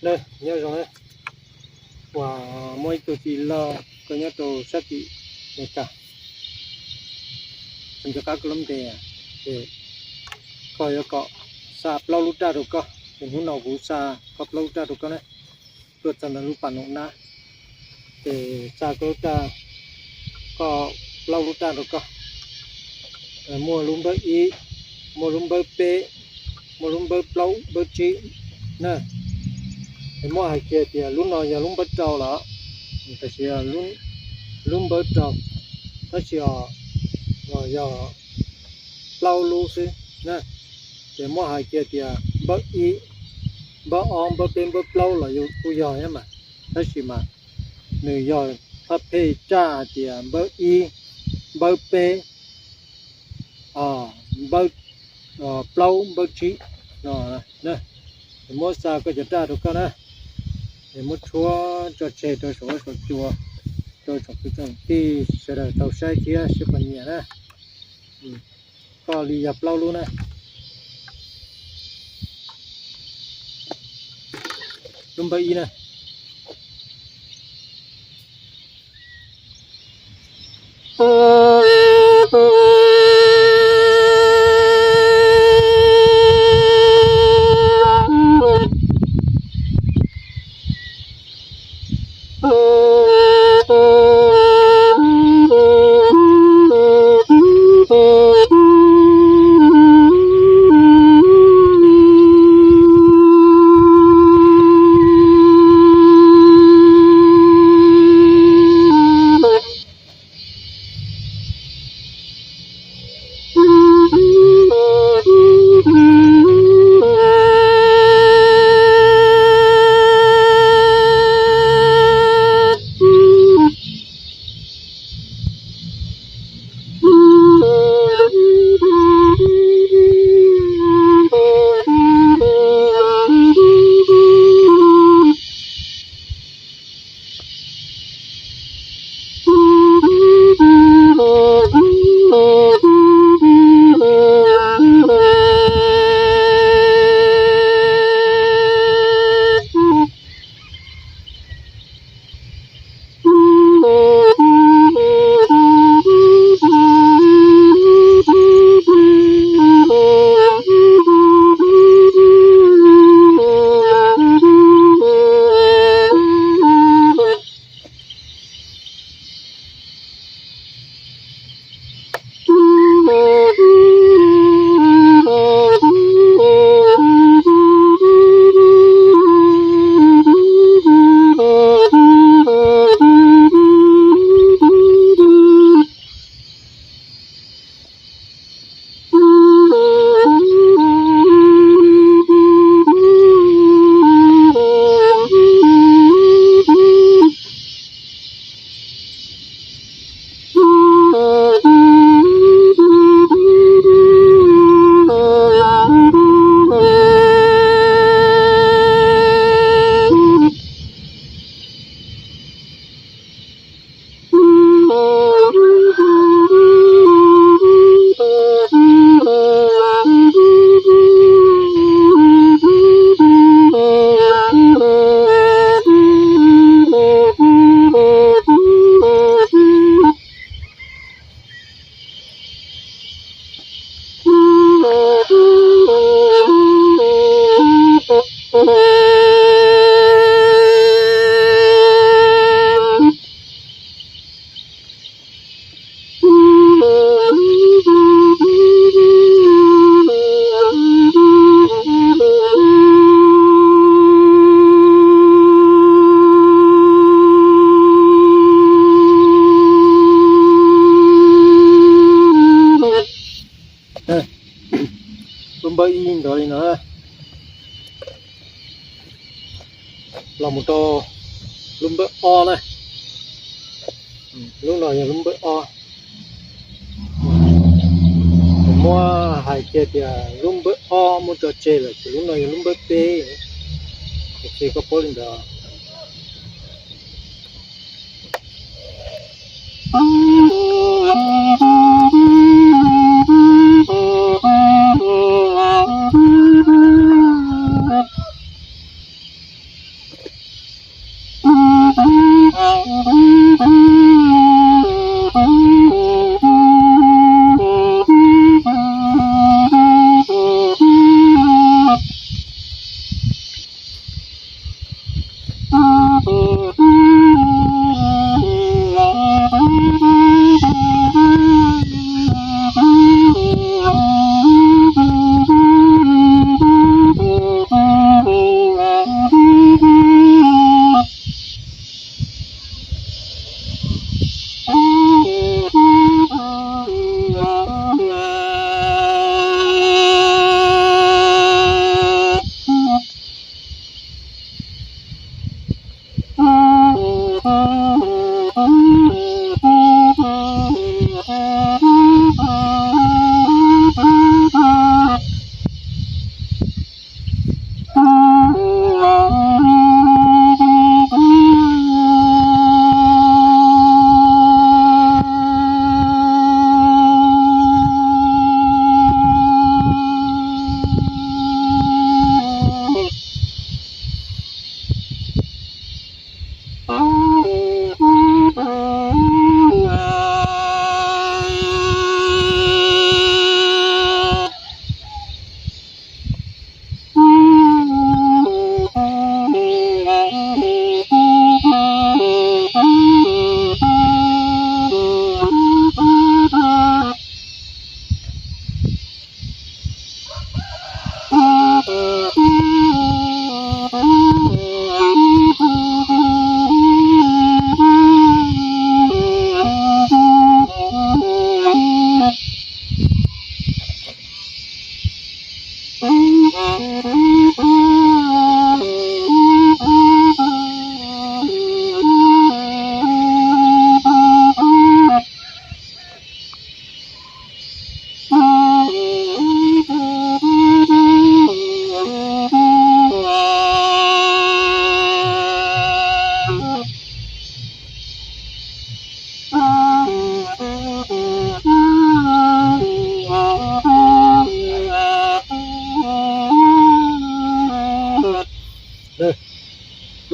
Nyob zoo na, uas muaj ib tug tij laug koj nyob rau sab tim Amelikas, nco qab koj lub npe, ces koj yuav kom xa plaub lub raj rau koj, ces hnub no kuv xa koj plaub lub raj rau koj na. Tuaj txog ntawm lub pas nom nab, ces xa koj lub raj, koj plaub lub raj rau koj. Muaj lub npawb ib, muaj lub npawb peb, muaj lub npawb plaub npawb tsib na. Ces muab hais kiag tias lub no yog lub npawb rau lawm, tab sis lub npawb rau, tab sis os, yog plaub lub xwb na. Ces muab hais kiag tias npawb ib, npawb ob, npawb peb, npawb plaub los kuj yog thiab mas, tab sis mas nws yog phab phej raj hais tias npawb ib, npawb peb, npawb plaub, npawb tsib no. Ces muab xa koj cov raj rau koj na, ces muab tshuab tso tseg rau saum huab saum cua, rau tsoom kwv tsoom tij sawv daws tau saib thiab sib pom nyiam na. Koj li yog plaub lub na. Lub npawb ib na. Lub npawb ib ntawd li no, los mus rau lub npawb ob na. Lub no yog lub npawb ob. Kuv muab hais kiag tias lub npawb ob muab tso tseg lawm ces lub no yog lub npawb peb. Ces koj paub li ntawd.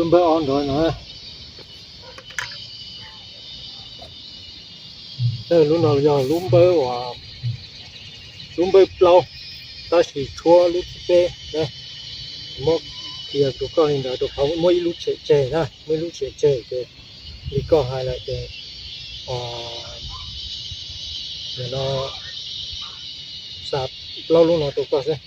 Lub npawb ob nrov no. Lub no yog lub npawb uas, lub npawb plaub, tab sis tshuab lub thib peb na. Muab qhia rau koj li ntawd rau qhov muaj ib lub tshem tseg na, muaj ib lub tshem tseg ces li koj hais lawm ces, nim no xa plaub lub no rau koj xwb.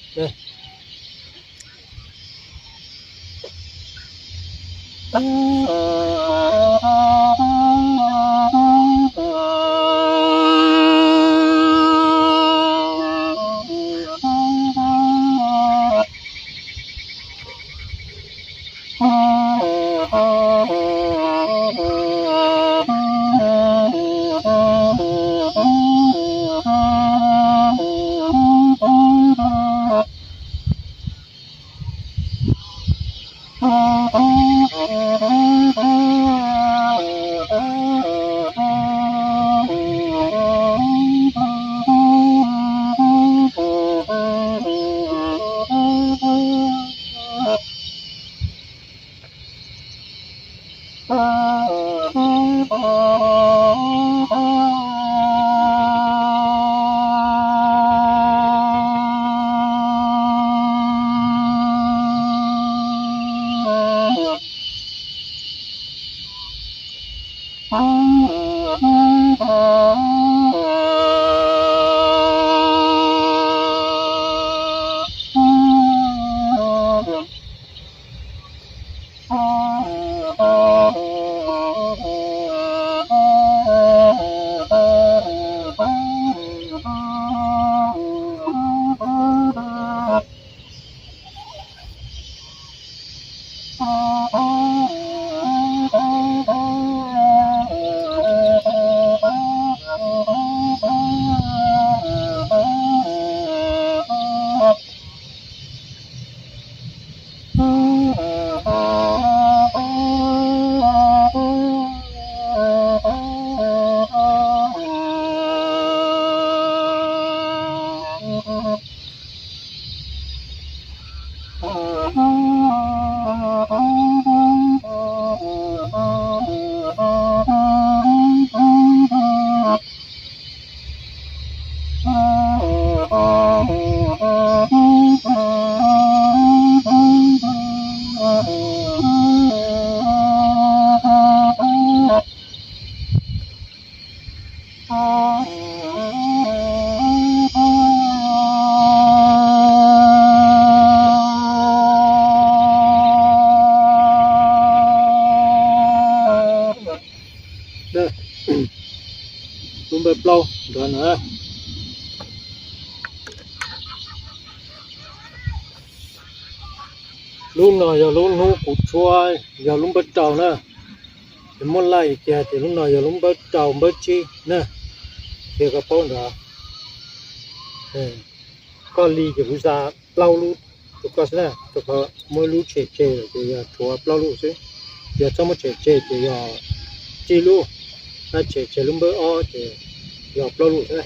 plaub nrad na. Lub no yog lub hnub kuv tshuab, yog lub npawb rau na. Ces muab laij kiag tias lub no yog lub npawb rau npawb tsib na, thiab koj paub ntawd. Koj li ces kuv xa plaub lub rau koj xwb na, rau qhov muab lub tshem tseg lawm ces yog tshuav plaub lub xwb. Yog txhob muab tshem tseg ces yog tsib lub, tab tshem tseg lub npawb ob ces yog plaub lub xwb.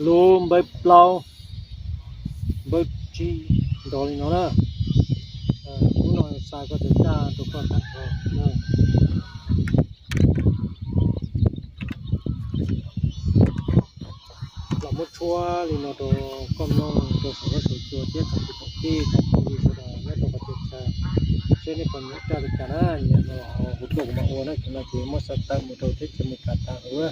Lub npawb plaub, npawb tsib nrov li no na. Lub no xa koj cov caj rau koj tag nrho na. Los muab tshuab li no rau koj mloog rau saum huab saum cua thiab tsoom kwv tsoom tij tsoom phooj ywg sawv daws nyob rau qhov twg txhais, seb nej puas nyiam raj li cas na. Nyiam no los ho hu tuaj kuv mam ua na, thaum no ces muab xa tawm mus rau teb chaws Amelikas tas lawm.